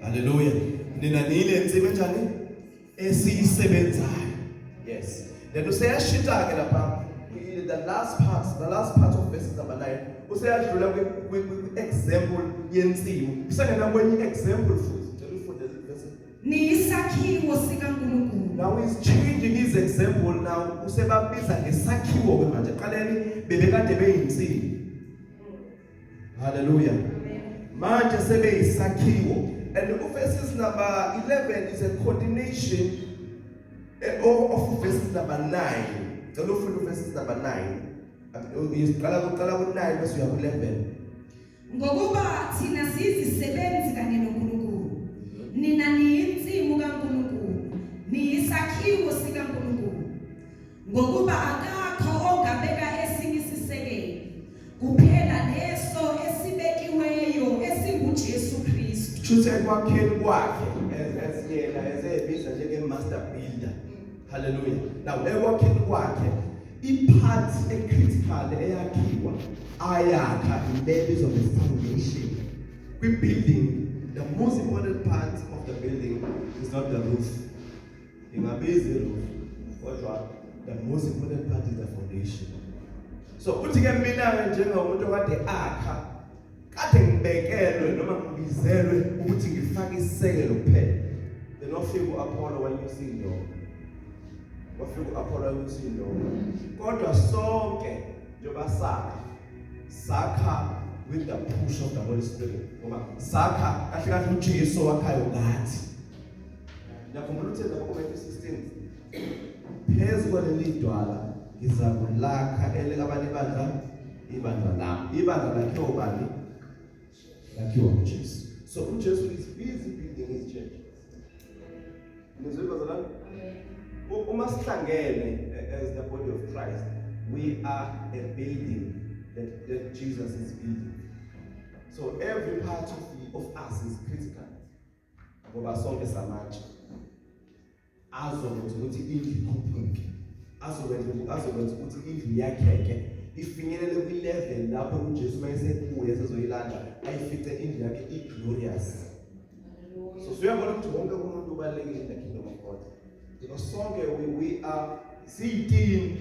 Haleluya. Nina niyile nsimi enjani esiyisebenzayo. Yes. Then useyashintsha ke lapha the last part of verses number 9, useyadlula kwi example yensimu, usengena kwenye example futhi. Ngicela ufunde verse. Niyisakhiwo sikaNkulunkulu. Now he's changing his example. Now usebabiza ngesakhiwo ke manje. Qaleni bebekade beyinsimu. Hallelujah. Manje sebeyisakhiwo. And verses number 11 is a continuation of verses number 9. Cela ufunde verses number 9. Uyiqala kuqala ku-9 bese uya ku-11. Ngokuba thina siyizisebenzi kanye noNkulunkulu. Nina niyinsimu kaNkulunkulu. Niyisakhiwo sikaNkulunkulu. Ngokuba akakho ongabeka esinye isisekelo kuphela leso esibekiweyo, esinguJesu Kristu. Kushuthi ekwakheni kwakhe, as yena ezebiza njenge-master builder, hallelujah, now ekwakheni kwakhe, i-part e-critical eyakhiwa ayakha ile ebizwa nge-foundation. Kwi-building, the most important part of the building is not the roof. Ingabiza i-roof, kodwa the most important part is the foundation. So uthi-ke, mina-ke njengomuntu okade akha, kade ngibekelwe noma ngibizelwe ukuthi ngifake isisekelo kuphela. Then wafika u-Apollo wanyusa indonga, wafika u-Apollo wanyusa indonga, kodwa sonke njengoba sakha, sakha with the push of the Holy Spirit, ngoba sakha kahle kahle uJesu wakhayo ngathi. Ngiyakhumbula uthe lapho ku-Matthew 16, "Phezu kwaleli dwala ngizakulakha elikabani ibandla? Ibandla lami." Ibandla lakhiwa ubani? Lakhiwa uJesu. So uJesu is busy building his church. Nizwe, bazalwane? Uma sihlangene as the body of Christ, we are a building that Jesus is building. So every part of us is critical, ngoba sonke samatshe azokwenza ukuthi indlu ikhuphuke, azokwenza ukuthi indlu yakheke, ifinyelele kwi-level lapho uJesu mayesebuya sezoyilanda, ayifice indlu yakhe i-glorious. So siyabona ukuthi wonke umuntu ubalulekile in the kingdom of God, because sonke we are siyi-team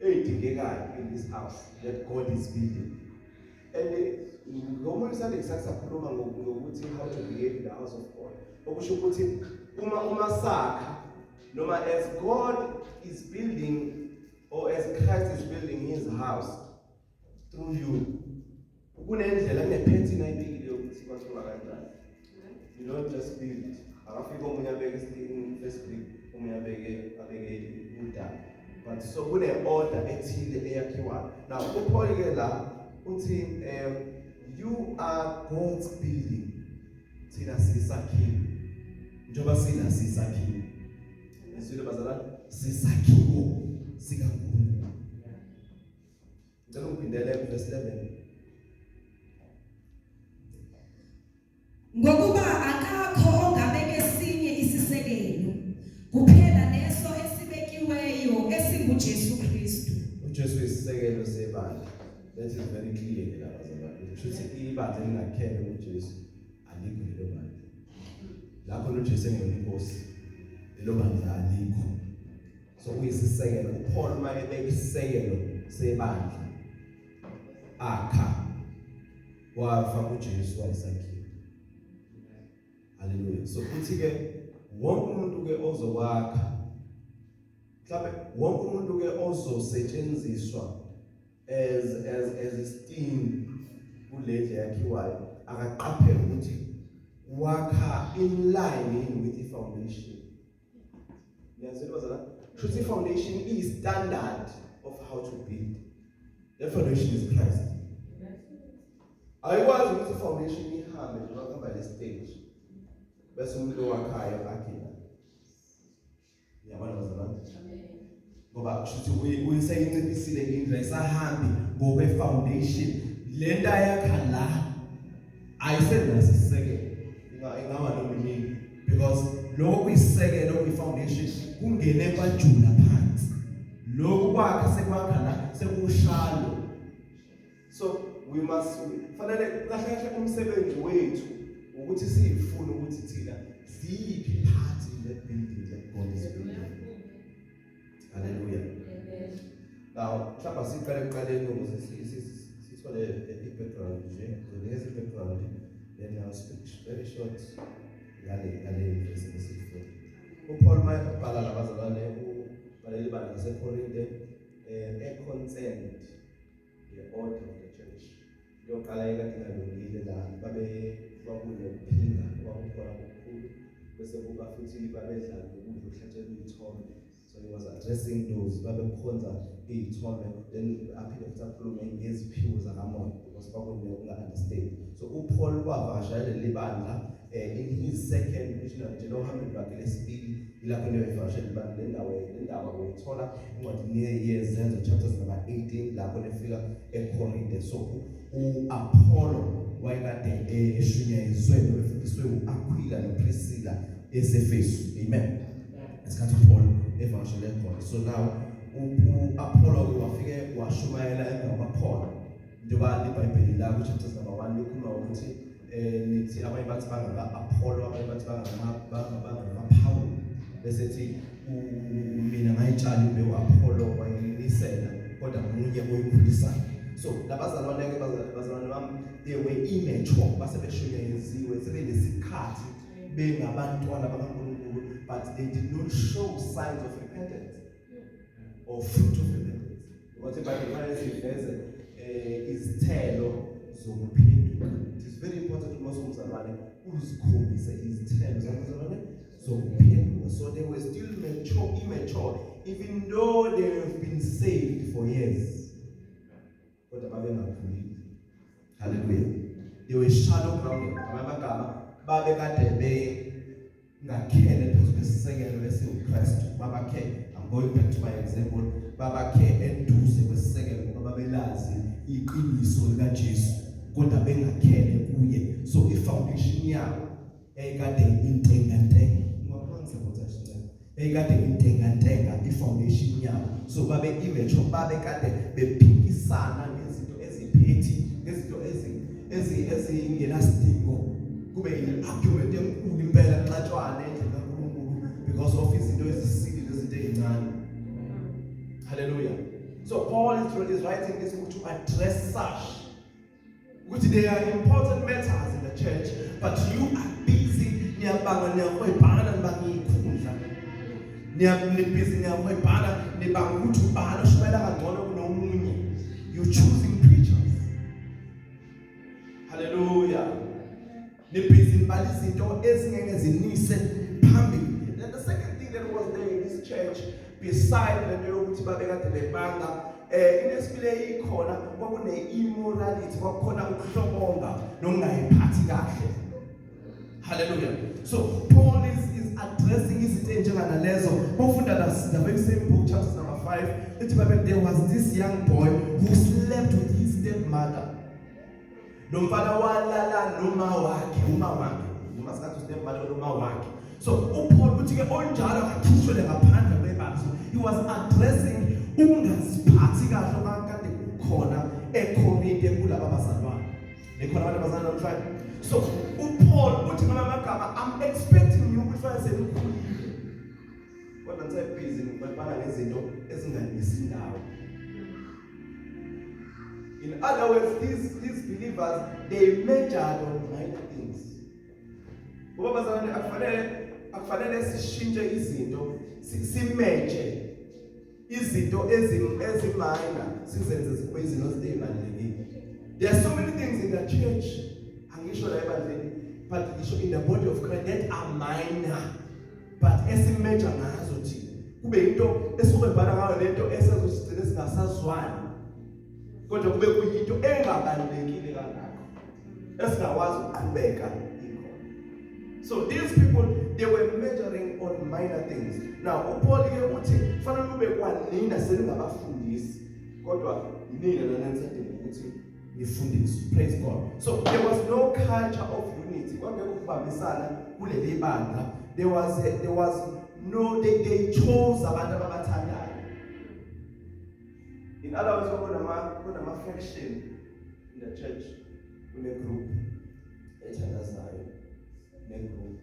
eyidingekayo in this house that God is building. And ngomunye Sunday sasakhuluma ngokuthi how to behave in the house of God, okusho ukuthi uma sakha noma as God is building or as Christ is building his house through you, kunendlela, kune-pattern ayibekile yokuthi kwakhiwa kanjani. You don't just build, akafika omunye abeke first brick, omunye abeke udaka, but so kune-order ethile eyakhiwayo. Now uPaul ke la uthi you are God's building. Thina sisakhiwo, njengoba sila sisakhiwo. Nesile, bazalwane, sisakhiwo sikaNkulunkulu. Ngicela ungiphindele verse 11. Ngokuba akakho ongabeka esinye isisekelo kuphela leso esibekiweyo, esinguJesu Kristu. UJesu isisekelo sebandla. That is very clear ke lapha, bazalwane. Kusho ukuthi ibandla elingakhelwe kuJesu alikho lelo bandla. Lapho uJesu engeyona inkosi, lelo bandla alikho. So uyisisekelo. UPaul uma ebeka isisekelo sebandla akha, wafaka uJesu, wayesakhiwe. Haleluya. So uthi ke wonke umuntu ke ozokwakha, mhlawumbe wonke umuntu ke ozosetshenziswa as isitini kulendlu yakhiwayo, akaqaphele ukuthi wakha in line with the foundation. Niyazela, bazalwane? Shuthi i-foundation iyi-standard of how to build. The foundation is Christ. Ayikwazi ukuthi i-foundation ihambe njengoba kuhamba le stage, bese umuntu owakhayo akhe la. Ngiyabona, bazalwane, ngoba kushuthi uyiseyinciphisile indlu, ayisahambi ngokwe-foundation. Le nto ayakha la ayisenaso isisekelo. Ingaba noma inini, because lokho kuyisisekelo, kuyi-foundation, kungene kwajula phansi. Lokhu kwakhe sekwakha la sekushalo. So we must, fanele kahle kahle umsebenzi wethu ukuthi siyifune. thina siyiphi part in that building that God is building. Hallelujah. Now, mhlawumbe siqale ekuqaleni ukuze sithole i-background nje. Ngizonikeza i-background, then I'll speak very short ngale verse esiyifunda. UPaul mayebhala labazalwane, ubhalela ibandla laseKorinte e-concerned nge-order of the church. Yoqala ekade ingalungile la, babe kwakunokuphinga okwakukhona okukhulu, bese kuba futhi babedla nokudla okuhlatshelwe iy'thombe. So he was addressing those babekhonza iy'thombe, then aphinde futhi akhulume ngeziphiwo zakamoya because kwakunokunga-understand. So uPaul wavakashela leli bandla in his second missionary journey, ohambeni lwakhe lesibili, ilapho nevakashela ibandla. Le ndawo uyithola encwadini yeZenzo, chapters number 18, lapho nefika eKorinte. So uApollo wayekade eshunyayezwe noma efundiswe uAquila noPriscilla eseFesu, amen, ngesikhathi uPaul evakashele khona. So now uApollo ke wafike washumayela emva kwaPaul, njengoba iBhayibheli la ku chapters number 1 likhuluma ukuthi nithi abanye bathi bangaka Apollo, abanye bathi bangaka Paul, bese ethi mina ngayitshala imbewu, Apollo wayinisela, kodwa munye oyikhulisayo. So labazalwane ke, bazalwane bami, they were immature, base beshunyayelisiwe, sebenesikhathi bengabantwana bakaNkulunkulu, but they did not show signs of repentance or fruit of repentance, because iBhayibheli kufanele siveze izithelo zokuphenduka. It is very important uma usumzalwane uzikhombise izithelo zabazalwane zokuphenduka. So they were still mature immature even though they have been saved for years, kodwa babengakhulile. Hallelujah. They were shallow grounded. Ngamanye amagama, babekade bengakhele phezu kwesisekelo esiwuKristu. Babakhe, I'm going back to my example, babakhe eduze kwesisekelo ngoba babelazi iqiniso likaJesu, kodwa bengakhele kuye. So ifoundation yabo eyikade intengantenga, ungakwangi, eyikade intengantenga ifoundation yabo. So babe immature, babe kade bephikisana ngezinto eziphethe, ngezinto ezi ezi ezingenasidingo, kube yi-argument enkulu impela, xatshwane endlini kaNkulunkulu because of izinto ezisile, nezinto ezincane. Hallelujah. So Paul is writing this book to address such ukuthi there are important matters in the church, but you are busy niyabanga, niyahwebhana, nibanga ikhundla, nibhizi niyahwebhana, nibanga ukuthi ubani oshumayela kangcono kunomunye. You choosing preachers. Hallelujah. Nibhizi nibala izinto ezingeke zinise phambili. Then the second thing that was there in this church, beside le nto yokuthi babekade bebanga, into esibili eyikhona kwakune immorality, kwakukhona ukuhlobonga nokungayiphathi kahle. Hallelujah. So Paul is addressing izinto enjenganalezo. Ufunda the very same book, chapter number 5, ithi babe there was this young boy who slept with his stepmother. Lo mfana walala noma wakhe, uma wakhe, noma singathi stepmother, noma wakhe. So uPaul uthi ke onjalo akakhishwe ngaphandle kwebandla. So he was addressing ukungaziphathi kahle okade kukhona eKorinte kulaba bazalwane. Nikhona abantu abazalwane namhlanje? So uPaul uthi ngamanye amagama, I'm expecting you ukuthi fanele senikhulile, kodwa nisebhizi nibana ngezinto ezinganisi indawo. In other words, these believers, they measured on minor things. Ngoba bazalwane, akufanele sishintshe izinto, simeje izinto eziminor, sizenze zibe izinto ezibalulekile. There are so many things in the church, angisho la ebandleni, but ngisho in the body of Christ, that are minor, but esimeja ngazo thina kube into esihwebhana ngayo, lento esezosigcina singasazwani, kodwa kube kuyinto engabalulekile kangako esingakwazi ukuqhubeka ikhona. So these people, they were measuring on minor things. Now uPaul ke uthi kufanele kube kwanina seningabafundisi, kodwa yinina lana nisadinga ukuthi nifundiswe. Praise God. So there was no culture of unity, kwangekho ukubambisana kuleli bandla. There was no they chose abantu ababathandayo. In other words, kunama faction in the church, kune group ethandazayo, ne group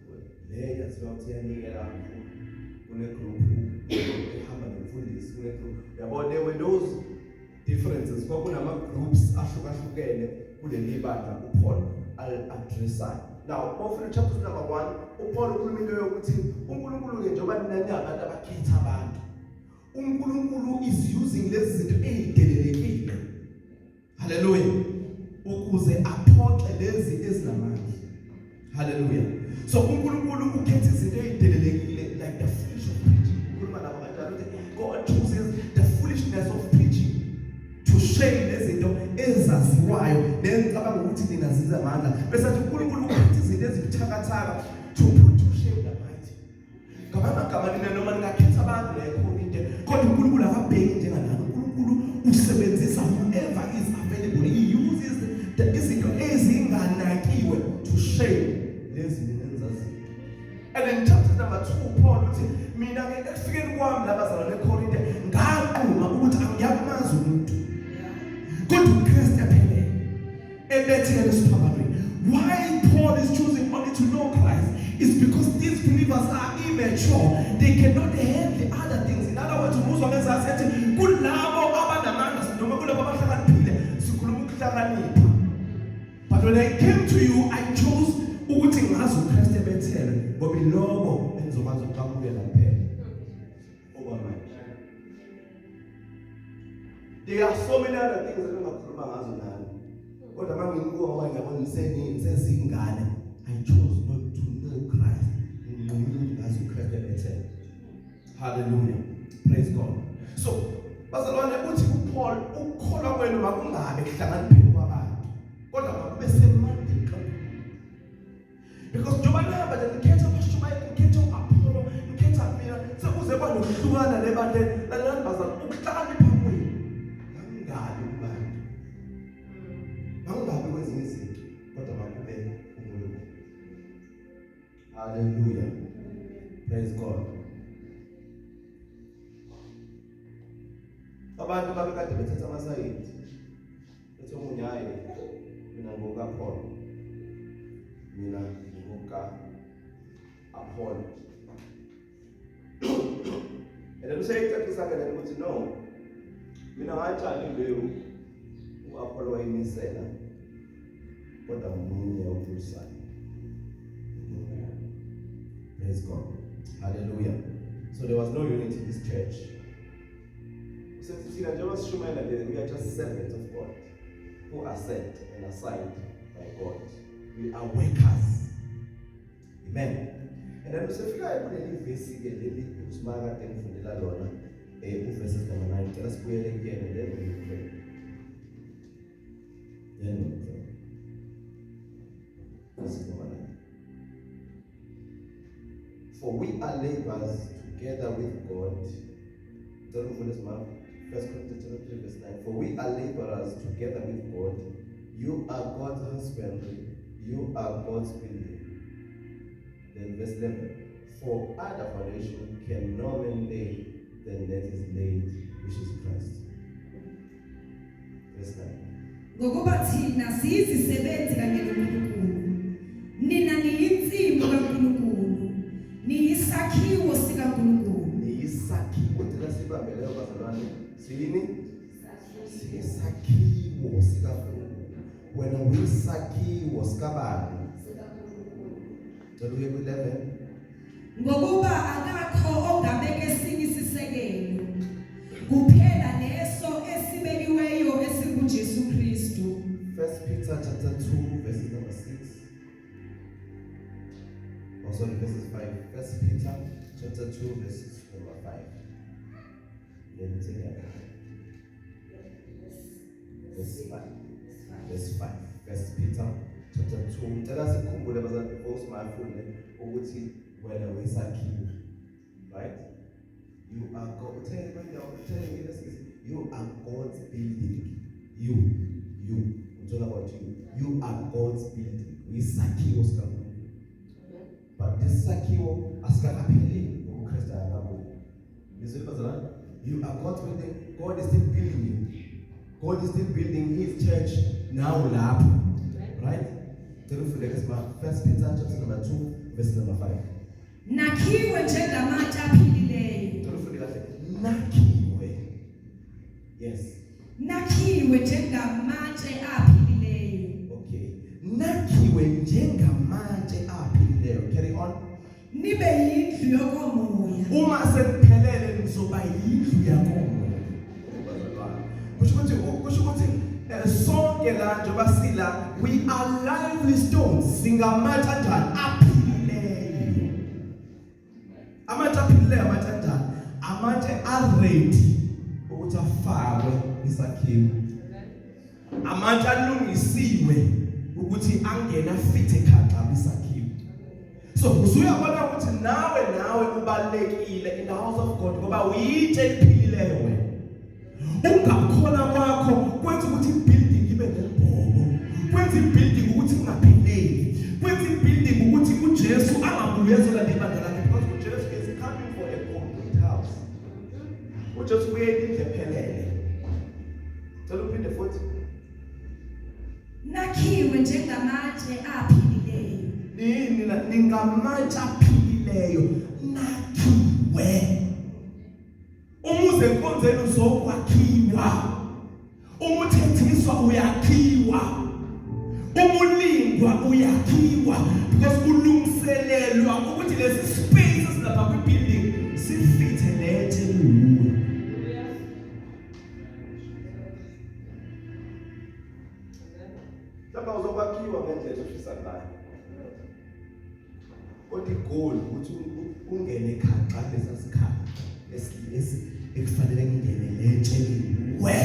ethiwa ukuthi iyanikela kakhulu, kune-group ehamba nomfundisi, kune-group, uyabona, there were those differences. Kwakunama-groups ahlukahlukene kuleli bandla uPaul al-addressayo. Now mawufika chapter number 1, uPaul ukhuluma into yokuthi uNkulunkulu-ke, njengoba nina ningabantu abakhetha abantu, uNkulunkulu is using lezi zinto ezidelelekile, haleluya, ukuze aphoxe lezi ezinamandla. Haleluya. So uNkulunkulu ukhetha izinto ezidelelekile, like the foolish of preaching. Ukhuluma nabo kanjalo ukuthi God chooses the foolishness of preaching to shame lezinto ezaziwayo nengicabanga ukuthi nina zizamandla, bese athi uNkulunkulu ukhetha izinto ezibuthakathaka to put to shame the mighty. Ngamanye amagama, nina noma ningakhetha abantu la eKorinte, kodwa uNkulunkulu akabheki njenganani. uNkulunkulu usebenzisa whoever is available. He uses the izinto ezinganakiwe to shame lezi nina enizaziyo. And in chapter number 2, Paul uthi, mina ke ekufikeni kwami labazalwane eKorinte, ngaquma ukuthi angiyakumazi umuntu kodwa uKristu ephelele ebethelwe esiphambanweni. Why Paul is choosing only to know Christ is because these believers are immature. They cannot handle other things. In other words, umuzwa ngezasi ethi kulabo abanamandla noma kulabo abahlakaniphile sikhuluma ukuhlakanipha. But when I came to you, I chose ukuthi ngazi uKristu ebethelwe, ngoba iloko engizokwazi ukuqamukela kuphela okwamanje. There are so many other things engingakhuluma ngazo nani, kodwa uma nginibuka, ngoba ngiyabona nisezingane, I chose not to know Christ. Nginqumile ukuthi ngazi uKristu ebethelwe. Hallelujah, praise God. So bazalwane, uthi uPaul, ukukholwa kwenu makungabe kuhlakanipheni kwabantu, kodwa makube semandleni kaNkulunkulu, because njengoba nihamba nje nikhetha abashumayeli, nikhetha u-Apollo, nikhetha mina, sekuze kwanokuhlukana lebandleni. Lalelani bazalwane, ukuhlakanipha kwenu makungabi kubantu, makungabi kwezinye izinto, kodwa makube uNkulunkulu. Hallelujah, praise God. Abantu babekade bethatha amasayidi, bethi omunye, "Hayi, mina ngokaPaul, mina ngoka Apollo." And then useyicacisa ke lento ukuthi, no, mina ngatshala imbewu, uApollo wayinisela, kodwa munye okhulisayo. Praise God, hallelujah. So there was no unity in this church. Usethi thina njengoba sishumayela nje, we are just servants of God who are sent and assigned by God. We are workers. Amen. And then usefika kuleli vesi ke leli usimaka kade ngifundela lona, uverses number 9. Cela sibuyele kuyena, then we pray, then we pray. Verses number 9: "For we are laborers together with God." Cela ufunde, Simama. First Corinthians chapter 3 verse 9. "For we are laborers together with God. You are God's husbandry. You are God's building." Then verse 11. "For other foundation can no man lay than that is laid, which is Christ." Verse 9. Ngokuba thina siyizisebenzi kanye noNkulunkulu, nina niyinsimu kaNkulunkulu, niyisakhiwo sikaNkulunkulu. Niyisakhiwo. Cela sibambe leyo bazalwane. Siyini? Siyisakhiwo sikaNkulunkulu. Wena uyisakhiwo sikabani? Cela uye ku-11. Ngokuba akakho ongabeka esinye isisekelo kuphela leso esibekiweyo esinguJesu Kristu. First Peter chapter 2 verses number 6. Oh, sorry, verses 5. First Peter chapter 2 verses number 5. Then take it. Verse 5. Verse 5. First Peter chapter 2. Ngicela sikhumbule bazalwane before simafunde ukuthi wena uyisakhiwo. Right? You are God. Uthele kwendawo, uthele ngesingisi. You are God's building. You, you. I'm talking about you. You are God's building. Uyisakhiwo sikaNkulunkulu. But this sakhiwo asikakapheleli ngoba uKristu akakabuyi. Nizwe bazalwane? You are God's building. God is still building you. God is still building his church now lapho. Right? Cela ufunde ke sima First Peter chapter number 2 verse number 5. Nakhiwe njengamatshe aphilileyo. Ngicela ufunde kahle. Nakhiwe. Yes. Nakhiwe njengamatshe aphilileyo. Okay. Nakhiwe njengamatshe aphilileyo. Carry on. Nibe yindlu yokomoya. Uma sekuphelele nizoba yindlu yakomoya. Kusho ukuthi sonke la njengoba sila, we are lively stones, singamatshe anjani? Aphilileyo. Amatshe aphilileyo, amatshe anjani? Amatshe a-ready ukuthi afakwe isakhiwo, amatshe alungisiwe ukuthi angene afithe khaxa kwisakhiwo. So usuyabona ukuthi nawe ubalekile in the house of God ngoba uyitshe eliphilileyo wena. Ungakhona kwakho kwenza ukuthi ibuilding ibe nembobo, kwenza ibuilding ukuthi ingapheleli, kwenza ibuilding ukuthi uJesu angabuye ezolanda ibandla lakhe, because uJesu is coming for a complete house. UJesu ubuye indlu ephelele. Cela uphinde futhi. Nakhiwe njengamatshe aphilileyo. Nini ningamatshe aphilileyo, nakhiwe. Umuze enkonzweni uzokwakhiwa, uma uthethiswa uyakhiwa, uma ulingwa uyakhiwa, because kulungiselelwa ukuthi lesi space esilapha kwi-building sifithe letshe liwuwe. Lapha uzokwakhiwa ngendlela ofisa ngayo, kodwa igoal ukuthi ungene khaxa lesa sikhala ekufanele kungene letshe liwe.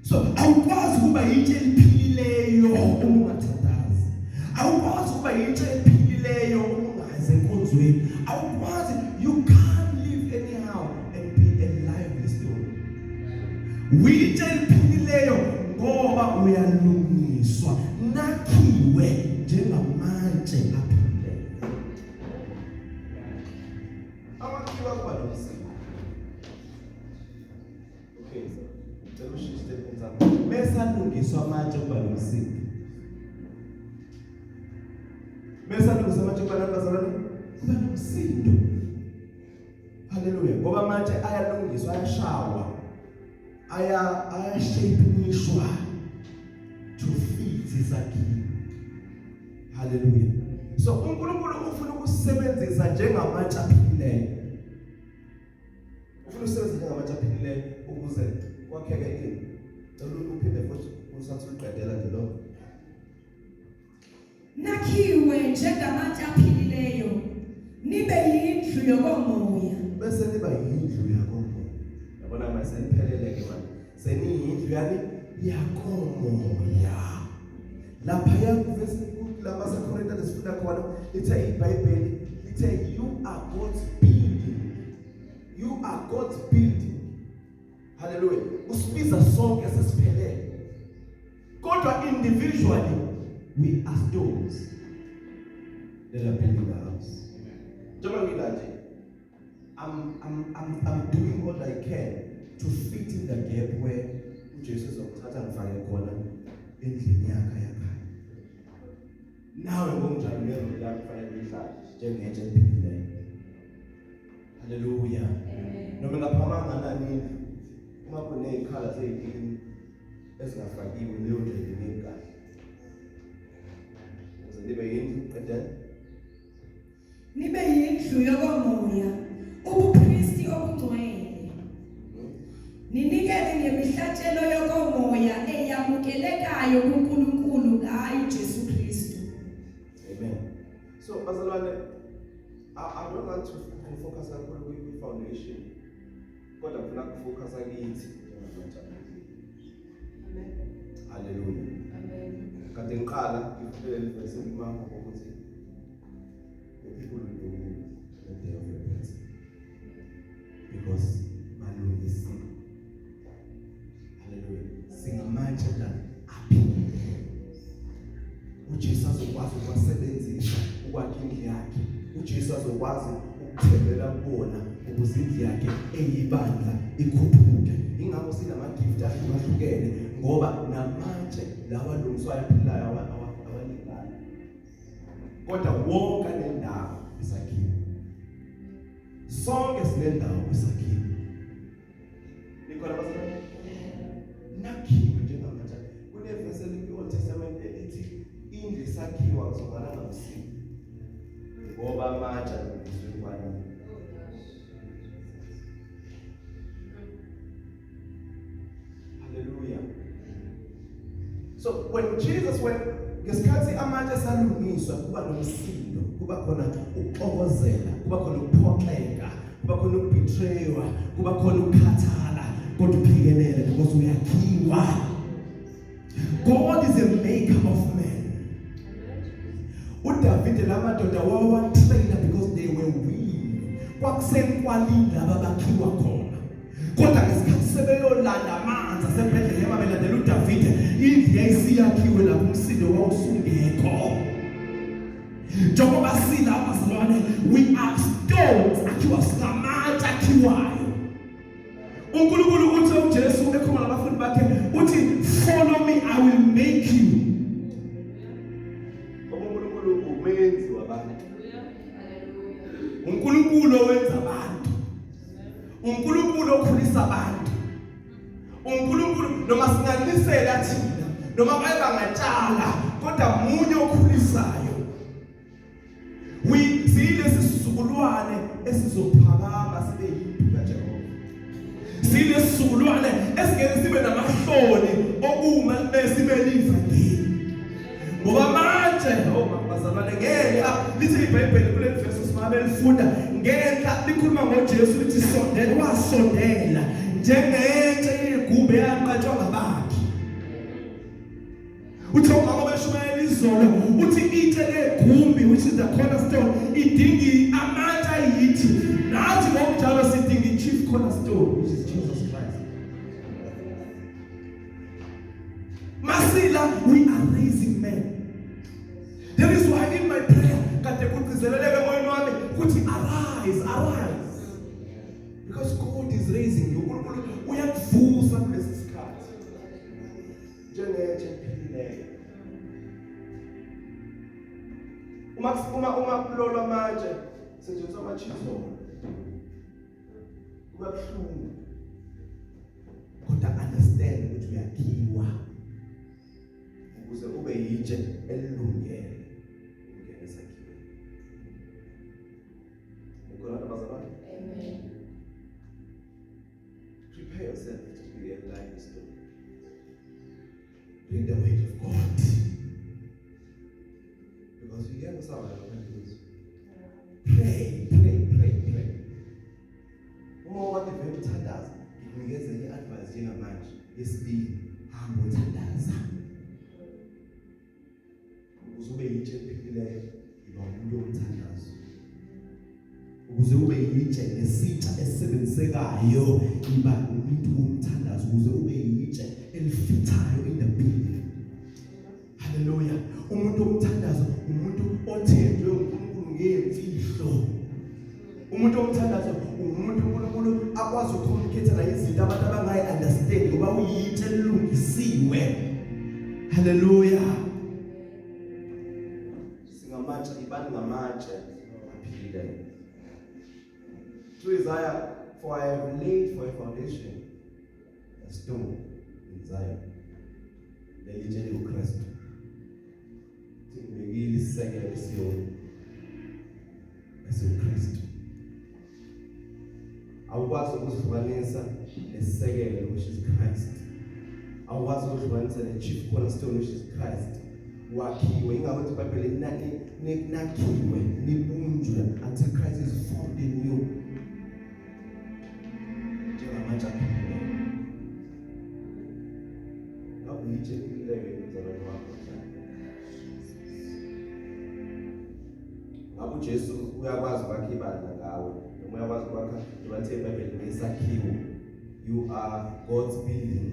So awukwazi ukuba yitshe eliphilileyo uma ungathandazi, awukwazi ukuba yitshe eliphilileyo uma ungazi enkonzweni, awukwazi. You can't live anyhow and be a lively stone. Uyitshe eliphilileyo ngoba uyalungiswa, nakhiwe njengamatshe aphilileyo. Amakhiwa kuba nomsiko. Okay, ngicela ushiye isitatimende sami. Mesalungiswa amatshe kuba nomsiko. Mesalungiswa amatshe kuba nani, bazalwane? Kuba nomsindo. Haleluya! Ngoba amatshe ayalungiswa, ayashawa, ayashapenishwa to fit isakhiwo. Haleluya! So uNkulunkulu ufuna ukusebenzisa njengamatshe aphilileyo, ufuna ukusebenzisa njengamatshe aphilileyo ukuze kwakheke ini. Cela uphinde futhi, usathi uqedela nje lo. Nakhiwe njengamatshe aphilileyo, nibe yindlu yokomoya. Bese niba yindlu yakomoya. Yabona manje seniphelele ke manje, seniyindlu yani yakomoya. Lapha kuvesi lapha seKorinte lesifunda khona, lithe iBhayibheli lithe, "You are God's building." You are God's building. Hallelujah! Usibiza sonke sesiphelele, kodwa individually we are stones that are building the house. Njengoba ngila nje, I'm doing all I can to fit in the gap where uJesu ezokuthatha ngifake khona endlini yakhe yakhaya. Nawe ngokunjalo nerole lakho kufanele uyihlale njengetshe eliphilileyo. Haleluya! Noma ingaphakama nganani indlu, uma kuney'khala zey'tini ezingafakiwe, leyo ndlu ayingeni kahle. Ukuze nibe yindlu, qedela. Nibe yindlu yokomoya, ubupristi obungcwele, ninikele ngemihlatshelo yokomoya eyamukelekayo kuNkulunkulu ngayo Jesu Kristu. Amen. So bazalwane, I don't want to focus kakhulu kwi-foundation, kodwa ngifuna ukufocus kithi njengamatshe. Haleluya! Kade ngiqala ngifundele le verse kuma ukuthi the people will know you the day of repentance because balungisiwe. Haleluya! Singamatshe la aphile, uJesu azokwazi ukuwasebenzisa ukwakha indlu yakhe. uJesu azokwazi ukuthembela kubona ukuze indlu yakhe eyibandla ikhuphuke. Ingakho sinama-gift ahlukahlukene, ngoba namatshe lawa alungiswayo aphilayo awalingani, kodwa wonke anendawo. Sinendawo kwisakhiwo. Nikhona bazalwane? Nakhiwe njengamatshe. Kunevesi elikwi-Old Testament elithi indlu isakhiwa kuzokwana ngamsindo. Ngoba amatshe alungiswe kwanini. Hallelujah. So when Jesus went, ngesikhathi amatshe esalungiswa, kuba nomsindo, kuba khona ukuxokozela, kuba khona ukuphoxeka, kuba khona ukubetraywa, kuba khona ukukhathala, kodwa uphikelele because uyakhiwa. God is a maker of men. uDavid lamadoda wawatrainer because they were willing. Kwakusenkwalini laba bakhiwa khona. Kodwa ngesikhathi sebeyolanda amanzi aseBethlehem belandela uDavide, indlu yayisiyakhiwe lapho, umsindo wawusungekho. Njengoba sila bazalwane, we are stones akhiwa, singamatshe akhiwayo. uNkulunkulu uthi, uJesu ekhuluma nabafundi bakhe uthi, "Follow me, I will make you." Ngoba uNkulunkulu umenzi wabantu. uNkulunkulu owenza abantu. uNkulunkulu okhulisa abantu. uNkulunkulu, noma singanisela thina, noma baye bangatshala, kodwa munye okhulisayo. We siyilesi sizukulwane esizophakama sibe yimpi kaJehova. Siyilesi sizukulwane esingeke sibe namahloni okuma bese livangeli. Ngoba manje, oh bazalwane, ngenhla lithi iBhayibheli kuleli verse simabe lifunda ngenhla, likhuluma ngoJesu, lithi sondela, wasondela njengetshe yegumbi eyaqatshwa ngabakhi. Uthi umama beshumayela izolo, uthi itshe legumbi, which is the cornerstone, idingi amatshe ayithi. Nathi ngokunjalo sidinga i-chief cornerstone, which is Jesus Christ. Masila, we are raising men. That is why in my prayer kade kugcizeleleke emoyeni wami ukuthi arise, arise, because God is raising you. uNkulunkulu uyakuvusa kulesi sikhathi njengetshe ephilileyo. Uma kulolwa manje setshenziswa ama-chisel, kuba buhlungu, kodwa understand ukuthi uyakhiwa ukuze ube yitshe elilungele ukungena esakhiweni. Ukhona, bazalwane? Amen. Prepare yourself to be a lively stone. Read the word of God, because you ngeke usaba ngaphandle kwezwi. Pray, pray, pray, pray. Uma ukade vele uthandaza, ngikunikeze i-advice njengamanje yesibili: hamba uthandaza ukuze ube yitshe ephilileyo. Yiba umuntu womthandazo ukuze ube yitshe nesitsha esisebenzisekayo. Iba umuntu womthandazo ukuze ube yitshe elifithayo in the building. Haleluya! Umuntu womthandazo umuntu othenjwe uNkulunkulu ngemfihlo. Umuntu womthandazo umuntu uNkulunkulu akwazi ukucommunicate naye izinto abantu abangayi understand, ngoba uyitshe elilungisiwe. Haleluya! Singamatshe, ibani ngamatshe aphilileyo. To Isaiah, "For I have laid for a foundation a stone in Zion." Lelitshe likuKristu. Ngibekile isisekelo eSiyoni esiwuKristu. Awukwazi ukuzihlukanisa nesisekelo, which is Christ. Awukwazi ukuhlukanisa ne-chief cornerstone, which is Christ. Wakhiwe, ingakho ukuthi iBhayibheli nakhiwe, nibunjwe until Christ is formed in you njengamatshe aphilileyo. Ngabe uyitshe ephilileyo, mzalwane wakho? Ngabe uJesu uyakwazi ukwakha ibandla ngawe, noma uyakwazi ukwakha, noma lithe iBhayibheli ngesakhiwo? You are God's building.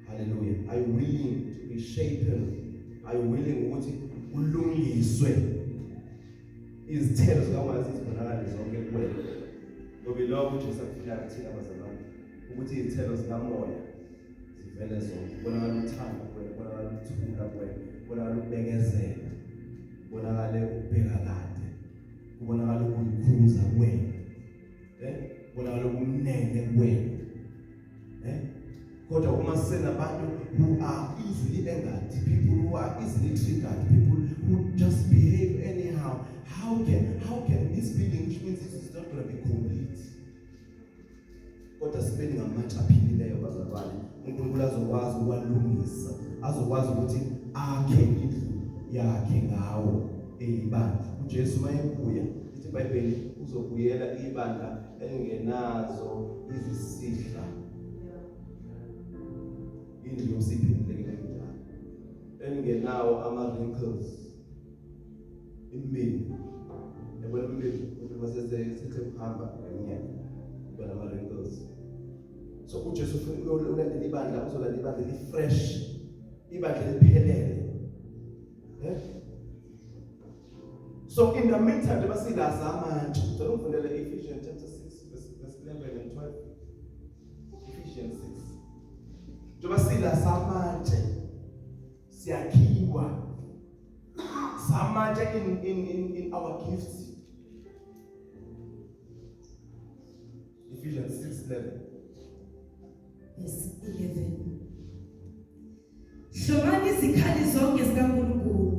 Hallelujah! Are you willing to be shapen? Are you willing ukuthi ulungiswe, izithelo zikaMoya zizibonakale zonke kuwena? Ngoba ilokho uJesu akufunayo kuthina bazalwane, ukuthi izithelo zikaMoya zivele zonke, kubonakala uthando kuwena, kubonakala ukuthula kuwena, kubonakala ukubekezela, kubonakale ukubheka kade, kubonakala ukuyikhuza kuwena. Bonakala ubumnene kuwena. Kodwa uma sisenabantu who are easily angered, people who are easily triggered, people who just behave anyhow, how can this building, which means this is not going to be complete. Kodwa sibe ngamatshe aphilileyo, bazalwane, uNkulunkulu azokwazi ukwalungisa, azokwazi ukuthi akhe indlu yakhe ngawo eyibandla. uJesu mayebuya, ithi iBhayibheli, uzobuyela ibandla elingenazo izisihla, indlu yosipheleleke kanjalo, elingenawo ama wrinkles, imibili, yabona imibili ukuthi mase sethe kuhamba ngeminyaka kuba nama wrinkles. So uJesu ufuna ulandela ibandla, uzolandela ibandla li-fresh, ibandla liphelele. So in the meantime, njengoba silasa amatshe, ngicela ungifundele Ephesians chapter 6 verse 11 and 12. Ephesians 6. Njengoba silasa amatshe, siyakhiwa samatshe in our gifts. Ephesians 6:11. Verse 11. Hlomani izikhali zonke zikaNkulunkulu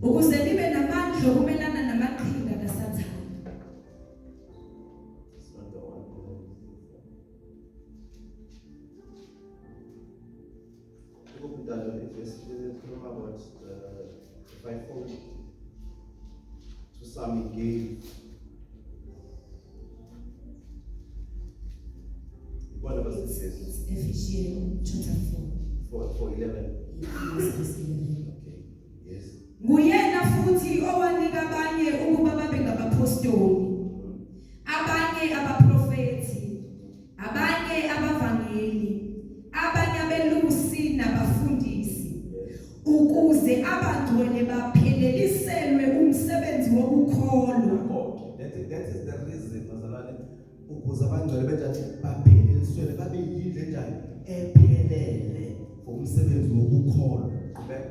ukuze nibe namandla okumelana namaqhinga kaSathane. It's not the one. Ukuphinda ivesi ekhuluma about the fivefold. To some he gave. Ibona It's, basivesi it's Ephesians chapter 4. 4 4:11. Yes, verse 11. Okay. Yes. Nguyena futhi owanika abanye ukuba babe ngabapostoli, abanye abaprofeti, abanye abavangeli, abanye abelusi nabafundisi, ukuze abangcwele bapheleliselwe umsebenzi wokukholwa. Okay. That is the reason, bazalwane, ukuze abangcwele benjani, bapheleliswe, babe yindlu enjani, ephelele for umsebenzi wokukholwa. Qhubeka.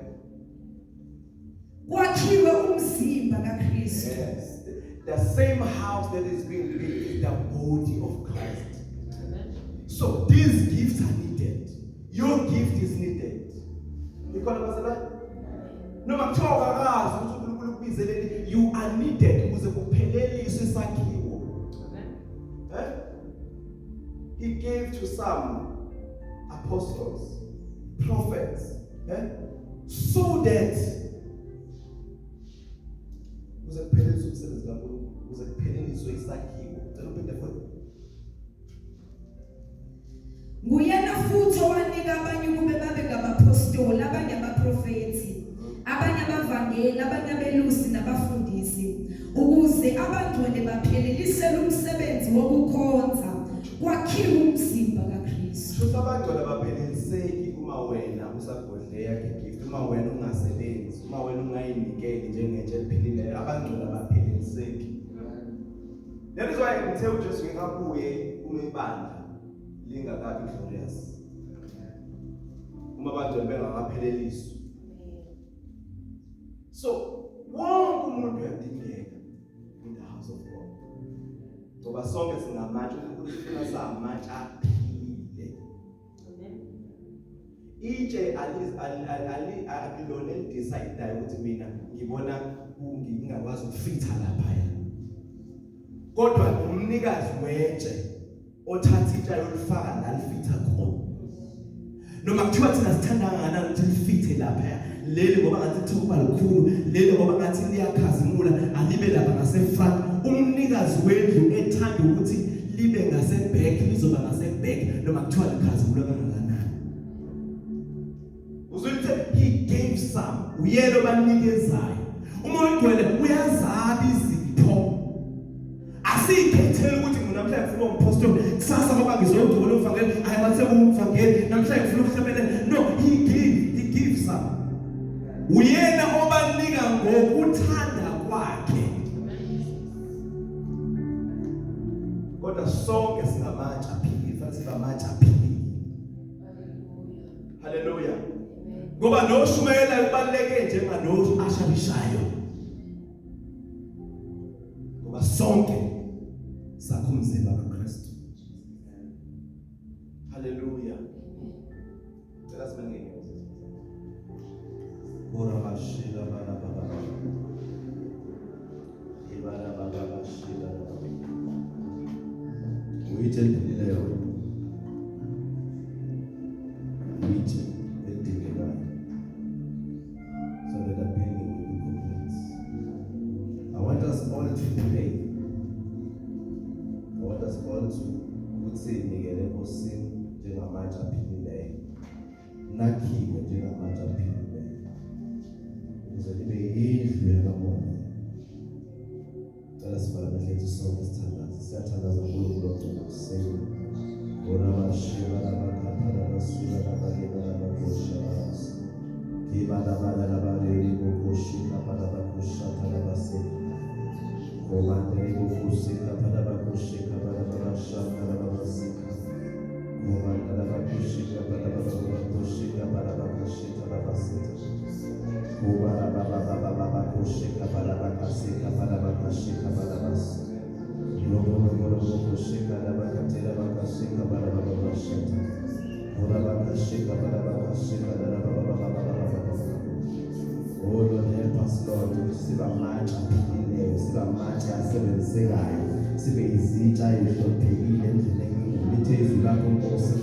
Kwakhiwe umzimba kaKristu. Yes. The same house that is being built is the body of Christ. So these gifts are needed. Your gift is needed. Ikhona, bazalwane? Noma kuthiwa awukakazi ukuthi uNkulunkulu ukubizeleni, you are needed ukuze kupheleliswe isakhiwo. Eh? He gave to some apostles, prophets, eh? So that ukuze kupheleliswe umsebenzi kaNkulunkulu, ukuze kupheleliswe isakhiwo. Cela uphinde futhi. Nguyena futhi owanika abanye kube babe ngabapostoli, abanye abaprofeti, abanye abavangeli, abanye abelusi nabafundisi, ukuze abangcwele bapheleliselwe umsebenzi wokukhonza, kwakhiwe umzimba kaKristu. Shuthi abangcwele abapheleliseki uma wena usagodleya ngegift, uma wena ungasebenzi, uma wena ungayinikeli njengetshe eliphilileyo, abangcwele abapheleliseki. That is why ngithe uJesu ngeke abuye uma ibandla lingakabi glorious. Uma abangcwele bengakapheleliswa. So wonke umuntu uyadingeka in the house of God. Ngoba sonke singamatshe, uNkulunkulu ufuna samatshe aphilile. Itshe ali akulona elidecide ukuthi mina ngibona ngingakwazi ukufitha lapha. Kodwa umnikazi wetshe othatha itshe ayolifaka la lifitha khona. Noma kuthiwa thina sithanda kangakanani ukuthi lifithe lapha, leli ngoba ngathi kuthiwa kuba likhulu, leli ngoba ngathi liyakhazimula, alibe lapha ngase-front. Umnikazi wendlu ethanda ukuthi libe ngase-back, lizoba ngase-back noma kuthiwa likhazimula kangakanani. Uzwile, he gave some. Uyena obanikezayo. Umoya oNgcwele uyazaba izipho. Asikhethele ukuthi mina namhlanje ngifuna umpostoli, kusasa ngoba ngizogcoba umvangeli, hayi bathe umvangeli, namhlanje ngifuna ukuhlabelela. No, he gives some. Uyena obanika ngokuthanda kwakhe. Kodwa sonke singamatshe aphilile, fanele sibe amatshe aphilile. Haleluya. Ngoba noshumayela kubaluleke njengalo ashabishayo. Ngoba sonke sakhona. Sakho umzimba kaKristu. Hallelujah. Cela sibengeke. Kora bashila bala baba. Ibala baba bashila baba. Uyitshe endinileyo wena. Uyitshe edingekayo. So that the building will be complete. I want us all to pray. I want us all to ukuthi sinikele eNkosini njengamatshe aphilileyo. Nakhiwe njengamatshe aphilileyo. Ukuze libe yindlu yakamoya. Cela sivale amehlo ethu sonke sithandaze. Siyathandaza uNkulunkulu ogcwele kuseni. Ora bashiba labakapha labasuka labakeba labakosha labasi. Kiba labala labareli bokoshika balabakoshata labaseka. Komandele bokusika balabakoshika balabashaka labasika. Komandele bakoshika balabakoshika balabakoshika labaseka. Kubalababababakoshika balabakasika balabakashika balabasa. Robo-robo-robo-koshika labakatela bakashika balababashata. Korabakashika balabakashika balabababababababa. Oh Lord, help us, Lord, ukuthi sibe amatshe aphilileyo, sibe amatshe asebenzisekayo, sibe izitsha ezihloniphekile endlini enkulu. Lithe izwi lakho Nkosi,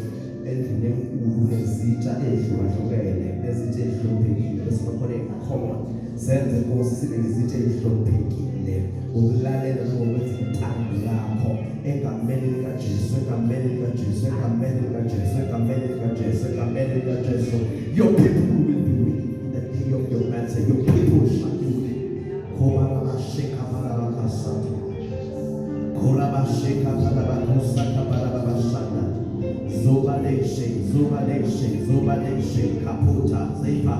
endlini enkulu kunezitsha ezihlukahlukene, nezitsha ezihloniphekile, bese bakhona common. Senze Nkosi sibe izitsha ezihloniphekile ngokulalela nangokwenza intando yakho egameni likaJesu, egameni likaJesu, egameni likaJesu, egameni likaJesu, egameni likaJesu. Your people will be winning in the day of your battle. Your people shall be winning. Kobarabasheka barabakasata. Korabasheka barabakusaka barabashanda. Zobaleshe, zobaleshe, zobaleshe, kaputa, zepa,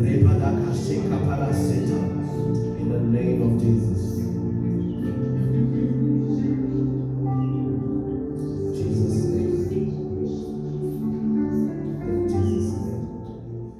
repadakasheka paraseta. In the name of Jesus.